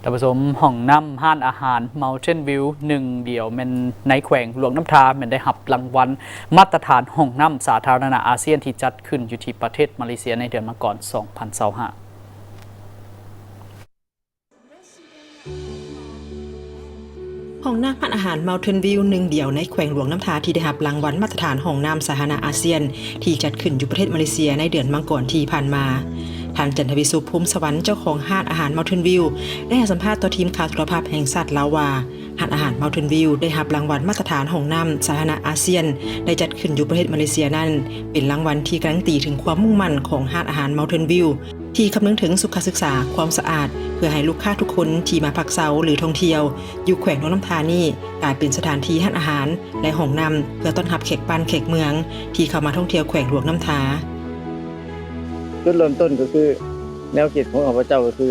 ທ່ານຜູ້ຊົມ, ຫ້ອງນ້ຳຮ້ານອາຫານ Mountain View ໜຶ່ງດຽວແມ່ນໃນແຂວງຫຼວງນ້ຳທາ ແມ່ນໄດ້ຮັບລາງວັນມາດຕະຖານຫ້ອງນ້ຳສາທາລະນະອາຊຽນ ທີ່ຈັດຂຶ້ນຢູ່ທີ່ປະເທດມາເລເຊຍໃນເດືອນມັງກອນ ສອງພັນຊາວຫ້າ. ຫ້ອງນ້ຳຮ້ານອາຫານ Mountain View ໜຶ່ງດຽວໃນແຂວງຫຼວງນ້ຳທາ ທີ່ໄດ້ຮັບລາງວັນມາດຕະຖານຫ້ອງນ້ຳສາທາລະນະອາຊຽນ ທີ່ຈັດຂຶ້ນຢູ່ປະເທດມາເລເຊຍໃນເດືອນມັງກອນທີ່ຜ່ານມາ. ທ່ານ ຈັນທະວິສຸກ ພູມສະຫວັນ ເຈົ້າຂອງຮ້ານອາຫານ Mountain View ໄດ້ໃຫ້ສຳພາດຕໍ່ທີມຂ່າວໂທລະພາບແຫ່ງຊາດລາວວ່າ ຮ້ານອາຫານ Mountain View ໄດ້ຮັບລາງວັນມາດຕະຖານຫ້ອງນ້ຳສາທາລະນະອາຊຽນ ໄດ້ຈັດຂຶ້ນຢູ່ປະເທດມາເລເຊຍນັ້ນ ເປັນລາງວັນທີ່ການัນຕີເຖິງຄວາມມຸ່ງໝັ້ນຂອງຮ້ານອາຫານ Mountain View ທີ່ຄຳນຶງເຖິງສຸຂະສຶກສາ, ຄວາມສະອາດ ເພື່ອໃຫ້ລູກຄ້າທຸກຄົນທີ່ມາພັກເຊົາ ຫຼື ທ່ອງທ່ຽວຢູ່ແຂວງຫຼວງນ້ຳທານີ້ ກາຍເປັນສະຖານທີ່ຮ້ານອາຫານ ແລະ ຫ້ອງນ້ຳ ເພື່ອຕ້ອນຮັບແຂກບ້ານແຂກເມືອງ ທີ່ເຂົ້າມາທ່ອງທ່ຽວແຂວງຫຼວງນ້ຳທາ. ຈຸດເລີ່ມຕົ້ນກໍຄື ແນວຄິດຂອງຂ້າພະເຈົ້າກໍຄື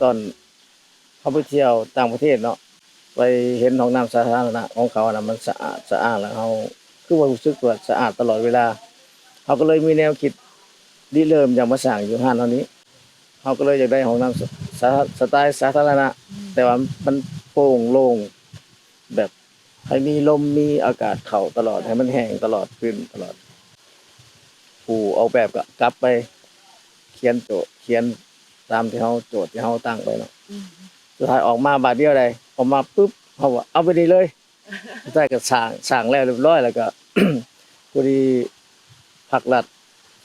ຕອນເຮົາໄປທ່ຽວຕ່າງປະເທດເນາະ ໄປເຫັນຫ້ອງນ້ຳສາທາລະນະຂອງເຂົານະ ມັນສະອາດສະອ້ານ ແລ້ວເຮົາຄືວ່າຮູ້ສຶກວ່າສະອາດຕະຫຼອດເວລາ. ເຮົາກໍເລີຍມີແນວຄິດລິເລີ່ມຢາກມາສ້າງຢູ່ຮ້ານເຮົານີ້. ເຮົາກໍເລີຍຢາກໄດ້ຫ້ອງນ້ຳສະ ສະ ສະໄຕສາທາລະນະ ແຕ່ວ່າມັນໂປ່ງໂລ່ງ ແບບໃຫ້ມີລົມມີອາກາດເຂົ້າຕະຫຼອດ ໃຫ້ມັນແຫ້ງຕະຫຼອດ ຟື້ນຕະຫຼອດ. ຜູ້ອອກແບບກໍກັບໄປຂຽນໂຈດ ຂຽນຕາມທີ່ເຮົາ ໂຈດທີ່ເຮົາຕັ້ງໄວ້ເນາະ. ສຸດທ້າຍອອກມາບາດດຽວໃດ ອອກມາປຶບ ເຮົາວ່າເອົາແບບນີ້ເລີຍ. ສຸດທ້າຍກໍສ້າງ ສ້າງແລ້ວຮຽບຮ້ອຍ ແລ້ວກໍ ພໍດີພັກລັດ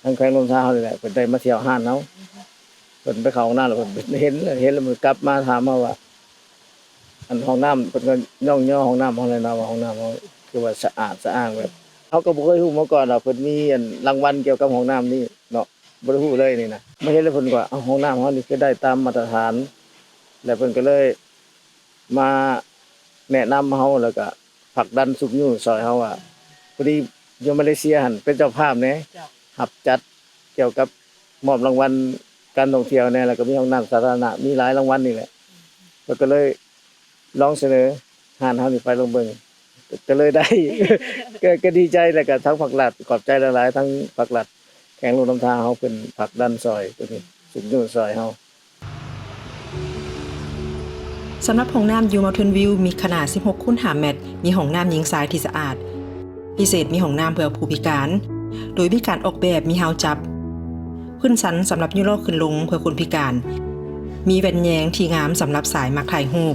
ທາງແຂວງຫຼວງນ້ຳທາເຮົານີ້ແຫຼະ ເພິ່ນໄດ້ມາທ່ຽວຮ້ານເຮົາ ເພິ່ນໄປເຂົ້າຫ້ອງນ້ຳ ແລ້ວເພິ່ນເຫັນ ເຫັນແລ້ວເພິ່ນກັບມາຖາມເຮົາວ່າ ອັນຫ້ອງນ້ຳ ເພິ່ນກໍຍ້ອງຍໍຫ້ອງນ້ຳເຮົາແຫຼະນະ ວ່າຫ້ອງນ້ຳເຮົາຄືວ່າສະອາດສະອ້າງ ແບບເຮົາກໍບໍ່ເຄີຍຮູ້ມາກ່ອນວ່າເພິ່ນມີອັນລາງວັນກ່ຽວກັບຫ້ອງນ້ຳນີ້ເນາະ ບໍ່ໄດ້ຮູ້ເລີຍນີ້ນະ. ມາເຫັນແລ້ວເພິ່ນກໍວ່າ ເອົ້າ ຫ້ອງນ້ຳເຮົານີ້ຄືໄດ້ຕາມມາດຕະຖານ ແລ້ວເພິ່ນກໍເລີຍ ມາແນະນຳເຮົາ ແລ້ວກະຜັກດັນຊຸກຍູ້ຊ່ອຍເຮົາວ່າ ພໍດີຢູ່ມາເລເຊຍຫັ້ນເປັນເຈົ້າພາບແດ່ ຮັບຈັດກ່ຽວກັບມອບລາງວັນການທ່ອງທ່ຽວແດ່ ແລ້ວກະມີຫ້ອງນ້ຳສາທາລະນະ ມີຫຼາຍລາງວັນນີ້ແຫຼະ. ເພິ່ນກະເລີຍລອງສະເໜີຮ້ານເຮົານີ້ໄປລອງເບິ່ງ ກະເລີຍໄດ້ ກະ ກະດີໃຈ ແລ້ວກະທາງພັກລັດ ຂອບໃຈຫຼາຍໆ ທາງພັກລັດແຂວງຫຼວງນ້ຳທາເຮົາ ເພິ່ນຜັກດັນຊ່ອຍ ເພິ່ນຊຸກຍູ້ຊ່ອຍເຮົາ. ສຳລັບຫ້ອງນ້ຳຢູ່ Mountain View ມີຂະໜາດສິບຫົກຄູນຫ້າແມັດ, ມີຫ້ອງນ້ຳຍິງຊາຍທີ່ສະອາດ, ພິເສດມີຫ້ອງນ້ຳເພື່ອຜູ້ພິການ ໂດຍມີການອອກແບບມີຮາວຈັບ, ພື້ນຊັນສຳລັບຍູ້ລໍ້ຂຶ້ນລົງເພື່ອຄົນພິການ, ມີແວ່ນແຍງທີ່ງາມສຳລັບສາຍມັກຖ່າຍຮູບ.